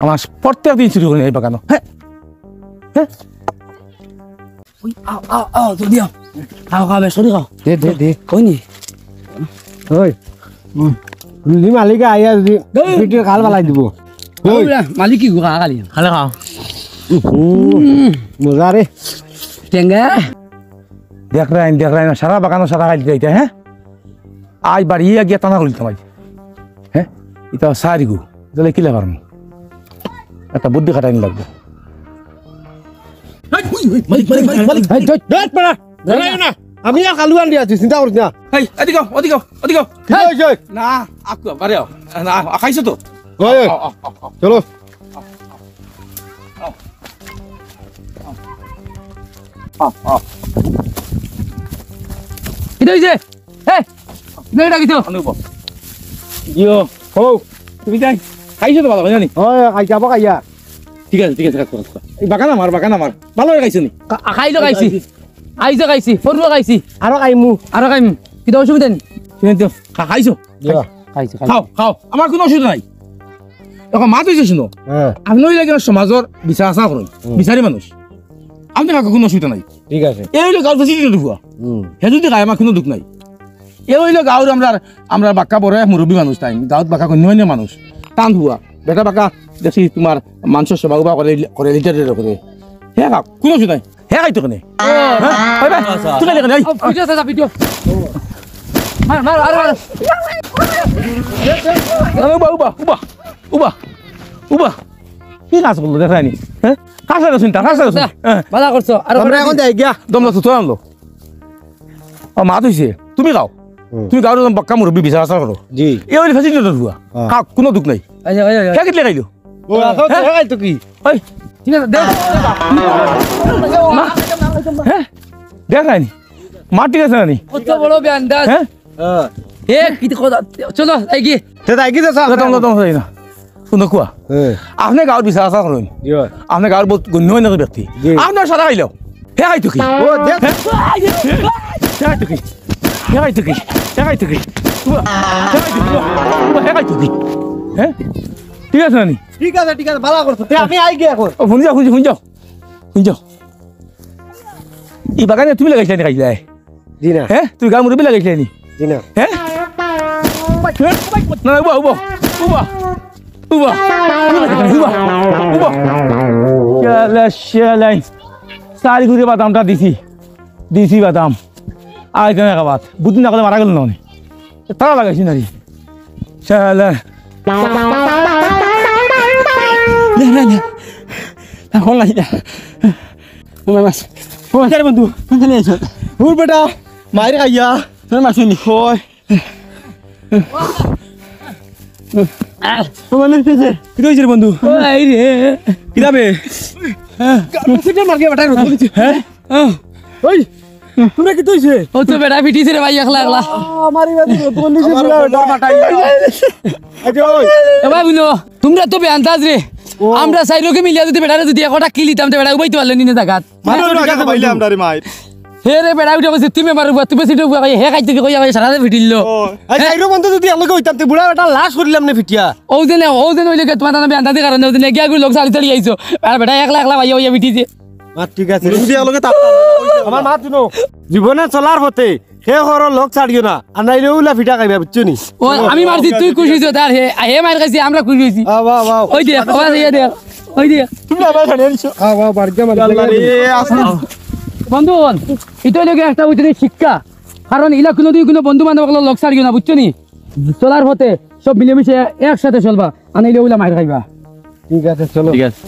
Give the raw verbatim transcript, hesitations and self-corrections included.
আমার প্রত্যেক দিন চুরি করে এই বাগানো। হ্যাঁ? হ্যাঁ? ওই, আও, আও, আও, জলদি আও। খাও, খাও, বেশ করে খাও। দে, দে, দে। কই নি? ওই। হুম। যদি মালিক আইয়া যদি দে। পিঠের খাল ফালাই দিব। ওই। ওই, মালিক কি গুয়া খালি? খালে খাও। উম, মজা রে। টেঙ্গা। দেখরাইন, দেখরাইন, সারা বাগানো সারা খাইল যাইতে, হ্যাঁ? আজ বাড়ি গিয়া টানা করিতাম আজ। হ্যাঁ? ইটা সারি গু। তাহলে কিলা পারমু? একটা বুদ্ধি খাটাইনি লাগবে। এই, ওই, ওই, মালিক, মালিক, মালিক, মালিক। এই, ধুর, ধুর, বেটা। ধরাইও না। আমি আর কালু আন্ডি আছি, চিন্তা করিস না। এই, এদিকে আও, ওদিকে আও, ওদিকে আও। কি হয়েছে? না, আকু, বারে আও। না, খাইছো তো? ওই, ওই। আও, আও, আও, আও। চলো। আও, আও। কিতা হইছে? এই, কিতা এটা কিতা? অনুভব। ইয়ো, হো। তুমি যাই। খাইছো তো ভালো, জানি? ওই, খাই যাবো খাইয়া। ঠিক আছে, ঠিক আছে, কাজ করো, কাজ করো। এই বাগান আমার, বাগান আমার। ভালো করে খাইছো নি? খা-, খাইলো খাইছি। আইজও খাইছি, ফরুও খাইছি। আরো খাইমু। আরো খাইমু। কিতা অসুবিধা নি? তুমি তো খা-, খাইছো? ইয়ো, খাইছি, খাইছি। খাও, খাও। আমার কোনো অসুবিধা নাই। এখন মাত হইছে শুনো। হ্যাঁ। আপনি হইলে কিনা সমাজর বিচার আচার করেন। হুম। বিচারি মানুষ। আপনি কাকু কোনো অসুবিধা নাই। ঠিক আছে। এই হইলো গাঁওর ফেসিলিটি ঢুকুয়া। হুম। হে যদি গায়ে আমার কোনো দুঃখ নাই। এ হইলো গাঁওর আমরার, আমরার বাক্কা বড় এক মুরব্বী মানুষ তাই। গাঁওত বাক্কা গণ্যমান্য মানুষ। টান হুয়া। বেটা বাক্কা দেখছি তোমার মানুষর সেবা উবা করে, করে লিটার লিটার করে। হে কাক, কোনো অসুবিধা নাই। হে খাইতো কেনে? হ্যাঁ? ওই ভাই, তুই খাইলে কেনে? এই। ও, ভিডিও চাচা, ভিডিও। মার, মার, আরে মার। আরে উবা, উবা, উবা, উবা, উবা। কি কাজ করলো, দেখরায়নি? হ্যাঁ? কার সাথে শুনতা, কার সাথে শুনতা? হ্যাঁ। বালা করছো। আর আমরা এখন যাই গিয়া। দমলা তো তোর আনলো। ও, মাত হইছে। তুমি খাও। হুম। তুমি গাঁওর একজন বাক্কা মুরব্বী বিচার আচার করো। জি। এ হইলে ফেসিলিটি ঢুকুয়া। হ্যাঁ। খাও, কোনো দুঃখ নাই। আচ্ছা, আচ্ছা, আচ্ছা। কে কিতলে খাইলো? ও, এখন হ্যাঁ? দেখা তো কি? ওই। ঠিক আছে, দেখ। মা, হ্যাঁ? দেখরায়নি? মা ঠিক আছে না নি? কত বড় বেআন্দাজ। হ্যাঁ? হ্যাঁ। এ, কি কথা? চলো, এগিয়ে। তে তাই কি চাচা? লতম, লতম হই না। শুনো কুয়া। হ্যাঁ। আপনি গাঁওর বিচার আচার করেন। জি ভাই। আপনি গাঁওর বহুত গণ্যমান্য ব্যক্তি। জি। আপনি সারা খাইলো। হে খাইতো কি? ও, দেখ। হে? হে খাইতো কি? হে খাইতো কি? হে খাইতো কি? উবা, হে খাইতো কি? উবা, উবা, হে খাইতো কি? হ্যাঁ? ঠিক আছে না নি? ঠিক আছে, ঠিক আছে, বালা করছো। তে আমি আই গিয়া এখন। ও, হুনি যাও, হুনি যাও, হুনি যাও। হুনি যাও। এই বাগানে তুমি লাগাইছলায় নি খাইছলায়? জি না। হ্যাঁ? তুমি গাঁওর মুরব্বী লাগাইছলায় নি? জি না। হ্যাঁ? না, না, উবা, উবা, উবা। উবা। উবা, উবা, উবা। শালা, শালা। চারি ঘুরে বাদামটা দিছি। দিছি বাদাম। আর কেন খাবাত? বুদ্ধি না করলে মারা গেল না উনি। তারা লাগাইছি না রে। শালা। না, না, না। না, ফোন লাগি না। ও মামা। ও, আরে বন্ধু, কোন জানি আছো? ওর বেটা, মাইর খাইয়া। তোর মাসুনি। ওই। ও মানে, কি হইছে? কিতা হইছে রে বন্ধু? ও, এই রে। কিতা বে? হ্যাঁ। সিটে মার গিয়া বেটা রোদ দিছে। হ্যাঁ? হ্যাঁ। ওই, তোমরা কিতা হইছে? ও তো বেটা পিটিছে রে ভাই, একলা একলা। আ, আমার এবার রোদ দিছে, আমার পুরা কোমর বেটা। ফাটাই। আচ্ছা, ওই। এ ভাই, বুঝো, তোমরা তো বেআন্দাজ রে। ও। আমরা চাইরোকে মিলিয়া যদি বেটারে যদি একটা কিল দিতাম, তে বেটা উবাইতে পারলে নি না জাগাত। মাত্র ঠিক আছে, পাইলে বন্ধু। আমরা রে মাইর। হে রে, বেটা উঠে কইছে, তুমি আমার উপর, তুমি সিটে উপর, হে খাইতে কি কইয়া, সারা রাত ফিটিল। ও, এই হ্যাঁ? চাইরো বন্ধু যদি একলগে হইতাম, তে বুড়া বেটা লাশ করিলাম না ফিটিয়া। ও দিনে, ও দিন হইলে কি তোমার নামে আন্দাজি কারণে, ও দিনে গিয়া লগে চালি চালি আইছো। আর বেটা একলা একলা ভাইয়া ভাইয়া ফিটিছে। আর ঠিক আছে। যদি একলগে থাকতাম। আমার মাত শুনো, জীবনে চলার পথে হে করো লগ ছাড়িও না, আর নাইলে ওলা ফিটা খাইবা, বুঝছো নি? ও, আমি মারছি, তুই খুশি হইছো, তার হে, হে মার খাইছে, আমরা খুশি হইছি। আ, বাহ, বাহ। ওই দেখ, ওই দেখ, ওই দেখ। তুমি আমার ছাড়িয়ে আনছো। আ, বাহ, বাড়িতে আমার আল্লাহ রে, আসলে। বন্ধু, ইটা হইলো গিয়া একটা বুঝছো নি শিক্ষা, কারণ ইলা কোনোদিন কোনো বন্ধু বান্ধব অকলর লগ ছাড়িও না, বুঝছো নি? চলার পথে সব মিলেমিশে একসাথে চলবা, আর নাইলে ওলা মাইর খাইবা। ঠিক আছে, চলো। ঠিক আছে।